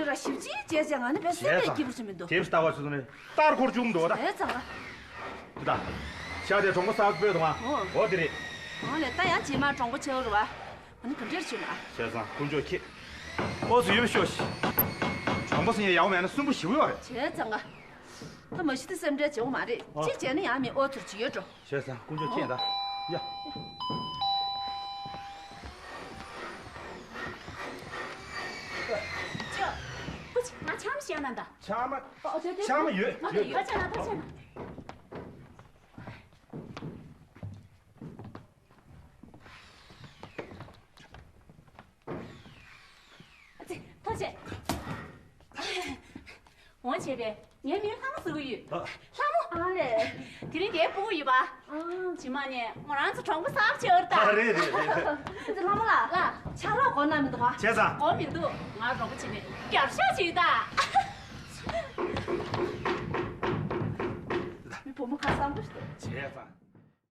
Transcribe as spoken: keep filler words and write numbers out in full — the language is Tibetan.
ར་ཞིབ་ཅིག་བྱས་བྱས་ང་ནི་བས་སེམས་པས་སྐྱིད་པོ་ཞིག་མི་འདུག་དེབ་ལྟ་བ་ཚོ་ནི་ལྟར་འཁོར་བཅུག་འདུག་ད། བྱས་ཙང་ང་། འདི་ད། ཤ་དེ་གྲོང་པ་གསར་སྤོས་དང་ཨ། འོ་དེ་རེད། ཨ་ལས་ད་ཡང་རྗེས་མ་གྲོང་པ་ཆེ་བོ་རུ་བ། ཨ་ནི་ག་འདྲེར་བྱུང་ན། བྱས་ཙང་དཀོན་མཆོག་ཁྱེད། ཨོ་སུ་ཡོད་ཤོག་ཤི། གྲོང་པ་སུ་ཡང་ཡག་པོ་མེད་ན་སུན་པོ་ཞིག་ཡོད་རེད། བྱས་ཙང་ང་། ད་མ་གཞི་དེ་སེམས་ཁྲལ་བྱེད་འོ་མ་རེད། ཨོ། གཅིག་བྱས་ན་ཡང་མི་ཨོ་ཚུར་བྱེད་ཡོད་འགྲོ། བྱས་ཙང་དཀོན་མཆོག་མཁྱེན་ད། ཡ། ཅོ། ཀུ་ཅི་ང་ཆང་བཤད་ན་ད། ཆང་མ། ཨོ་ཅོ་ཅོ། ཆང་མ་ཡོད། ང་ཡོད། ད་བྱས་ན་ད་བྱས་ན། ཨ་ཙི། ཐུགས་རྗེ་ཆེ། འོང་བྱས་པས་ངའི་མིང་ལྷ་མོ་ཟེར་གྱི་ཡོད། ཨ། ལྷ་མོ། ཨ་ལས། དེ་རིང་དེའི་སྤུ་གུ་ཡོད་པ། ཨ། རྗེས་མ་ནས་ང་རང་ཚོ་གྲོང་པ་གསར་བྱེད་འོར་ད། ཨ་རེད་རེད་རེད། ཨ་ཙི་ལྷ་མོ་ལགས། ལགས། ཕྱག་རོགས་དགོས་ན་མི་འདུག་ག་བྱས་ཙང་། དགོས་མི་འདུག་ང་རོགས་པ་བྱེད་ནས་རྒྱབ་ཤ་བྱེད་ད། མི་བུ་མོ་ཁ་སང་པོ་ཞིག་འདུག་བྱས་ཙང་།